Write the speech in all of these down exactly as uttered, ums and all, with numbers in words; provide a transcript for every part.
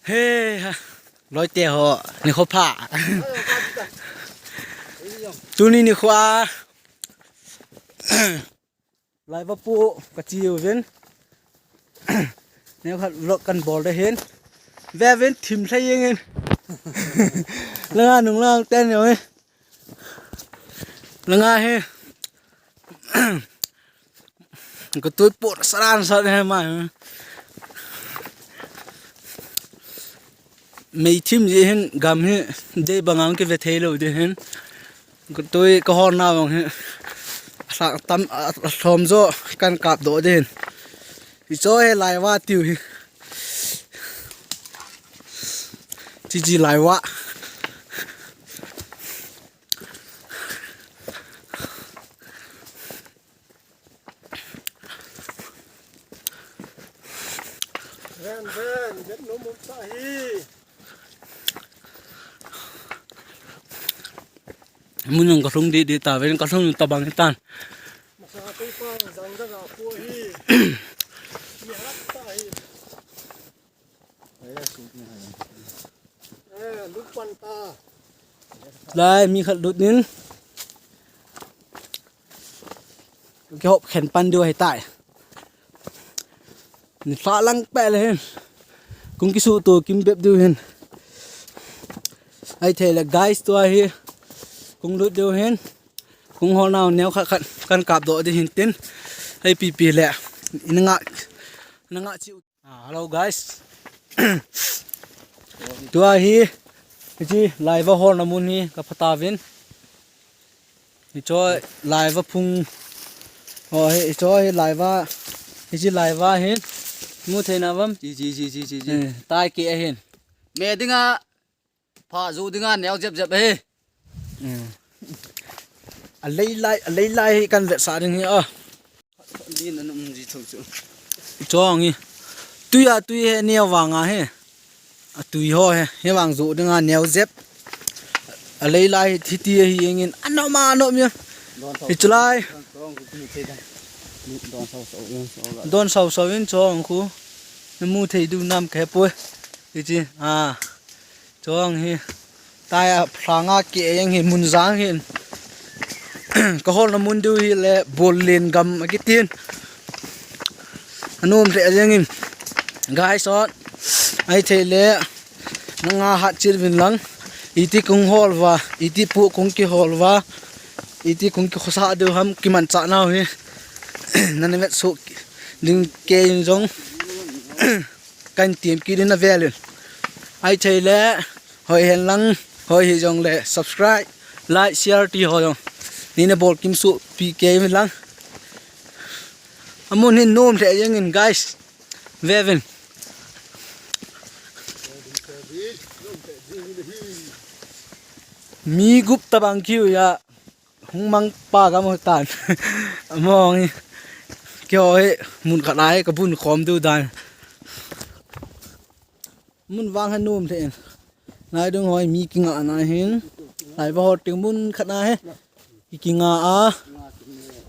He, ha. Loite ho, nikho pha. Tuni nikho a. Laiva pu kachi uvin. Neokhat vlog kan bol de hin. Ve vin thim thei jeng in. Langa nung lang ten jong e. Langa he. Ka tui put saran sat he ma. Mei thim ji hin gam hi dei bang ang kive thei lou di hin. Ka tui ka hol na bang hi. Sa tam a, a, lhom jo kan kap doh di hin. Hicho he laiva tiu hi. Chi chi laiva. Ven, ven, ven, no mum sa hi. Mun jong ka lhung di di ta, ven ka lhung ta bang tan. Masa koi pa jang da ga pu hi. Mi hat ta hi. Eh, lut pan ta. Lai, mi khat lut nin. Kihop khen pan diu ahi tai. Nilhah lang peh le hin. Kong kisuto kim bep diu hin. Ahithei le guys tua hi. Kong lut diu hin. Kong hol nau neo khat khat kan kap doh di hin tin. Ahi pipi le. Ina nga, ina nga chi. Ah, hello guys. Tua hi, hichi laiva holna mun hi ka pha tauvin. Hicho laiva phung. Oh, hi, hicho hi laiva. Hichi laiva hin. Mu thei na vam. Ji, ji, ji, ji, ji, ji. Eh, tai ke hin. Me dinga. Pha ju dinga neo jep jep ahi. Hmm. A lei lai, a lei lai hi kan vetsah ding hi a. Din an um ji tho chu. Chong hi. Tui a tui he neo vang a he. A tui ho he. He vang ju dinga neo jep. A lei lai hi ti hi jeng in. Anom a anom ya. Don sau. Hi chu lai. Don sau sau in. Don sau sau in chong khu. Na mu thei diu nam ka he poi. Hichi. Ah. Chong hi. Tai a phlanga ke jeng hi mun jang hin. Ka holna mun diu hi le bol len gam a kitin. Anom le jeng in. Guys, on. Ahithei le. Nanga hat chil vin lang. Iti kong hol va. Iti pu kong kihol va. Iti kong kikhosa diu ham kimanchah nau hi. Nana vet su ding ke in jong. Kan tiam kit in avel in. Ahithei le. Hoi hen lang, hoi hi jong le subscribe, like, share ti ho jong. Nina bol kim su pi ke vin lang. Amun hin nom le jeng in guys. Ve vin. Mi gup ta bang kiu ya. Hung mang pa ka mu tan. Among hi. Kio hi mun khat lai ka bun khom diu dan. Mun vang ha nom the in. Nai dung hoi mi kinga na hin. Laiva hol ting mun khat na he. Ki kinga a.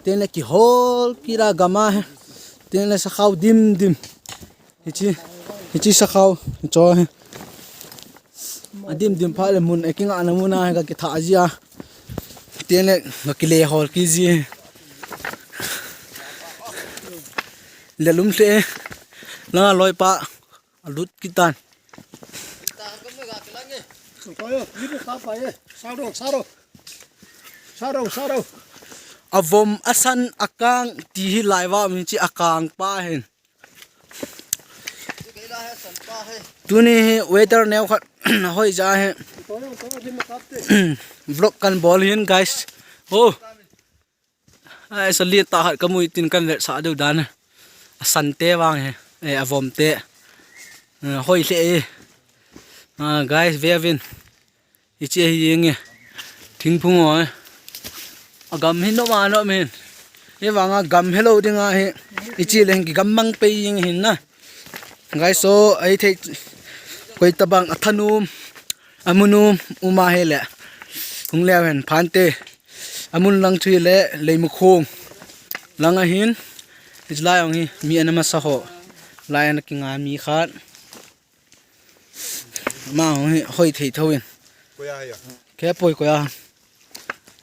Ten le kihol kila gam a he. Ten le sakhao dim dim. Hichi, hichi sakhao, hicho hi. Adim dim pha le mun, e kinga na mun a, ka kitha ji a. Tin le, ka kile hol kiji. Le lum le, la loi pa, alut kitan. Avom asan akang ti hi laiva mi chi akang pa hin. Tuni hi weather neo khat na hoi ja hi. Vlog kan bol hin guys. Oh. Ai, sa lian ta khat ka mui tin kan vetsah diu dan. Asan te vang hi. Eh, avom te. Eh, hoi le e. Ah, guys, ve vin. Hichi hi jeng e. Thingphung ho e. Agam hi nom a nom hin. Hi vang a gam helou ding ahi. Hichi le hin kigam mang pei jeng hin na. Guys, so, ahithei koi tabang athanum, amunum, um ahi le. Hung leu hen phante. Amun lang chu hi le, Leimakhong. Lang ahin, hichi lai ong hi, mi ana masa ho. Lai ana kinga mi khat. Ama hung hi hoi thei thou in. Koi a hi a. Kei poi koi a.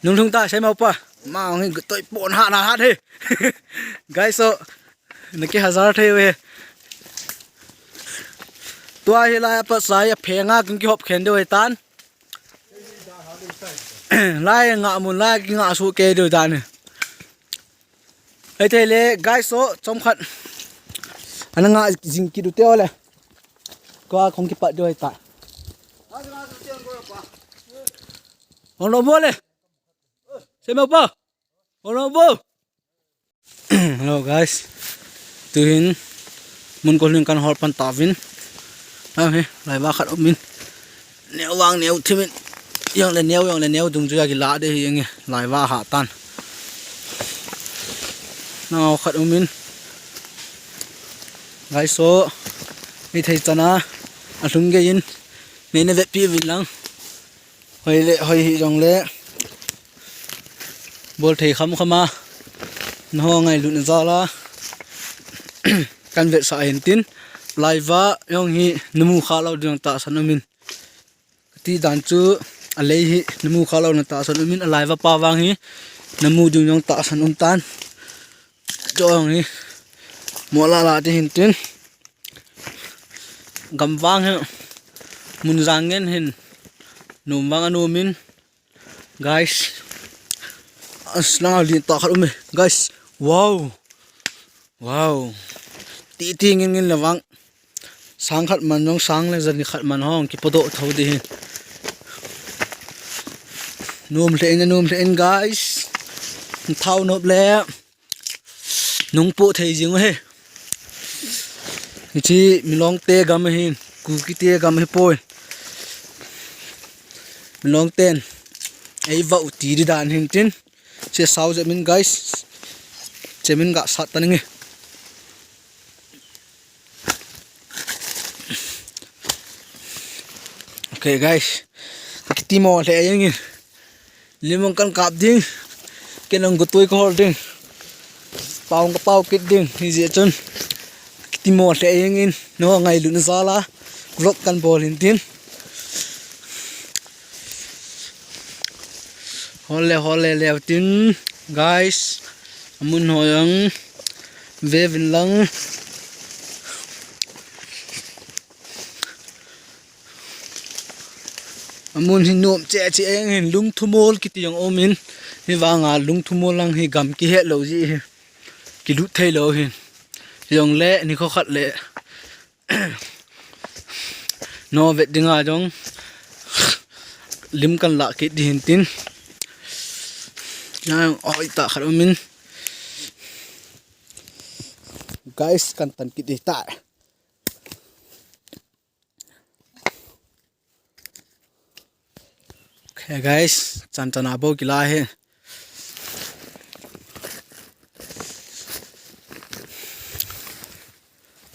Nung lhung ta sei mau pa. Ama hung hi toi pon ha na ha the. Guys, so na ki hazar thei ve. Tua hi lai pa sai a phenga kin ki hop khen de ve tan. Lai nga mun lai ki nga su ke de dan. Hei thei le, guys, so, chom khat. Ana nga jing kit u te ole. Ko a khong kipat jo hei ta. Ong lo bo le. Se mo bo. Ong lo bo. Hello, guys. Tuhin, mun ko lhing kan hol pan ta vin. Ang he, lai ba khat um in. Neu vang neu thimin. Jong le neu, jong le neu dung chu a kila de hi jeng e. Lai va ha tan. Nau khat um in. Guys, so, hei thei chana. A lhung ge in. Nei na ve pi vin lang. Hoi le, hoi hi jong le. Bol thei kham kham a. Na ho ngailutna jal a. Kan vetsah hin tin. Lai va jong hi na mu kha lou ding tahsan um in. Ti dan chu a lei hi na mu kha louna tahsan um in, a lai va pa vang hi na mu ding jong tahsan um tan. Chu jong hi mo la la ti hin tin. Gam vang hi mun jang ngen hin num vang a num in. Guys. As lang a lin ta khat um e. Guys. Wow. Wow. Ti ti ngin ngin le vang. Sang khat man jong sang le jan khat man hong kipodoh tho di hin. Num le in, num le in, guys. Thau nop le. Nung po thei jing u he. Hichi Milong te gam ahin, Kuki te gam ahi poi. Milong ten ei va u ti di dan hin tin. Se sao je min, guys. Che min ga sat ta ninge. Okay, guys. Kiti mo le jeng in. Lim ong kan kap ding. Ken ong gutui ko hol ding. Pau ka pau kit ding. Hi je chun. Kiti mo le jeng in. No ngailutna jal a. Vlog kan bol hin tin. Hol le, hol le, le tin. Guys. Amun ho jong. Ve vin lang. Amun hin nom che che eng hin lungthumol kiti jong um in. Hi vang a lungthumol lang hi gam kihet lou ji hi. Kilut thei lou hin. Jong le ni kho khat le. No vet ding a jong. Lim kan la kit di hin tin. Jang oi ta khat um in. Guys, kan tan kit di ta. Okay, guys, chan chan a bou kila he.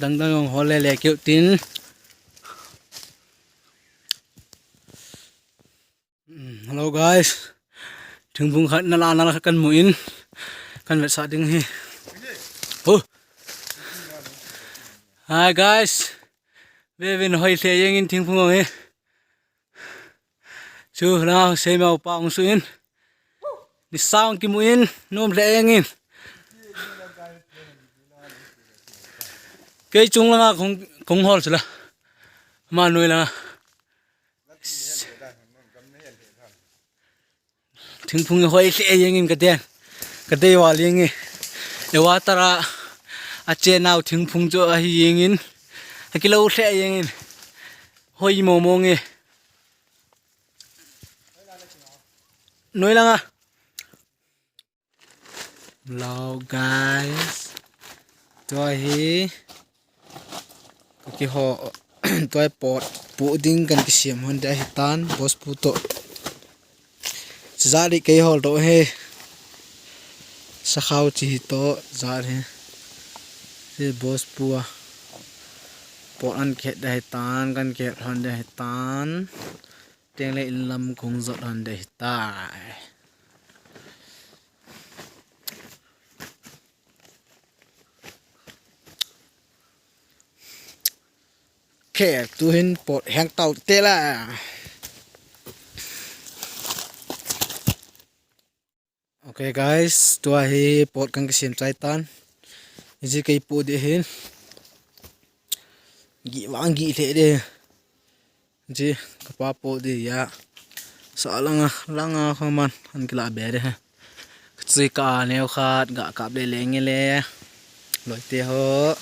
Dang dang jong hol le le keu tin. Hmm, hello guys. Thingphung khat nala nala khat kan mu in. Kan vetsah ding hi. Oh. Hi guys. Ve vin hoi le jeng in thingphung hi. Chu la sei mau pa ong su in. Ni sang kimu in, nom le jeng in. Kei chung langa kong, kong hol sila. Ma noi langa. Thingphung hoi le jeng in ka den. Ka dei val jeng in. E wa tara a che nau thingphung chu ahi jeng in. A kilo le jeng in. Hoi mo mo nge. Noi langa. Hello guys. Tua hi. Ka kiho. Tua hi pot. Pu ding kan kisiam hon de ahi tan. Boss pu to. Jari kei hol do he. Sakhau chi hi to. Jari. Si boss pu a. Pot an kihet de ahi tan. Kan kihet hon de ahi tan. Teng le in lam kong jot hon de ahi tai. Okay, tuhin pot heng tau te la. Okay guys, tua hi pot kan kisem chai tan. Iji kei pot de hin. Gi wang gi le de. Ji kapa pot de ya. Sa langa langa khaman an kila be de. Chui ka neo khat ga kap le leng le. Loite ho.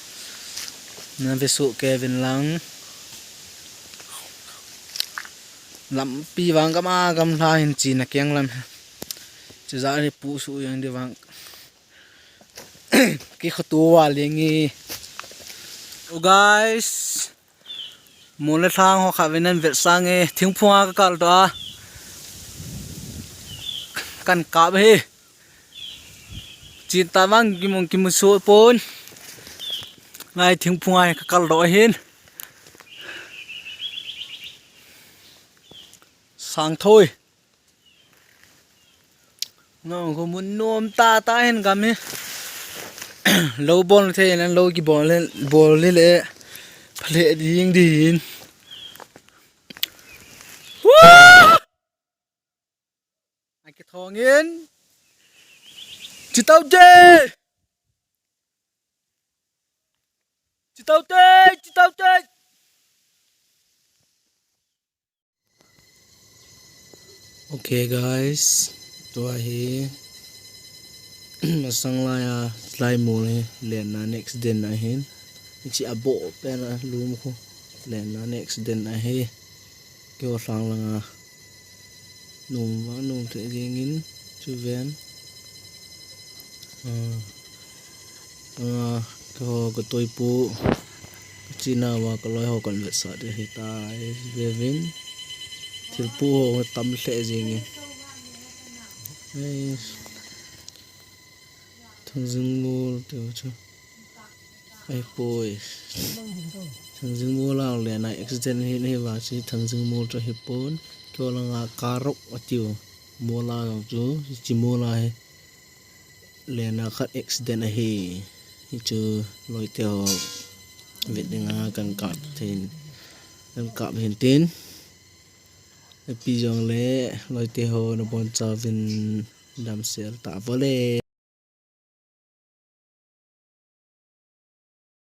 Na ve su ke vin lang. Lampi vang gam a gam hla hin chi na keng lam. Chi za ni pu su yang di vang. Ki khatu wa lengi. Oh guys. Mol le thang ho kha venan vet sang e. Thingphung a ka kal to a. Kan kap hi. Chin ta mang kimung kimu su pon. Ngai thingphung ai ka kal do hin. Sang thoi. Ngai ko mun nom ta ta hin gam hi. Lo bol thei nan lo ki bol le bol le le. Phale ding din. Woo! Aki thongin. Chitaute! Chitaute! Chitaute! Okay guys, tua hi masang lai a lai mol hi lenna next den ahin. Ichi abo pen a lum khu lenna next den ahi. Kio thang langa. Nung va nung te jingin chu ven. Ah, ah, ka ho ka toi pu. China wa ka loi ho kan vet sa te hi ta. Vevin. Thil pu ho tam hle jingin. Ei. Thangjing mol te chu. Ai poi. Thangjing mol a lenna accident hi, hi va si Thangjing mol chu hi pon. Kio langa karok atiu. Mol a chu, chi mol a hi. Lenna khat accident ahi. Hi chu loite ho. Vet dinga kan kap tin. Kan kap hin tin. Epi jong le loite ho na bon chavin damsel ta vale.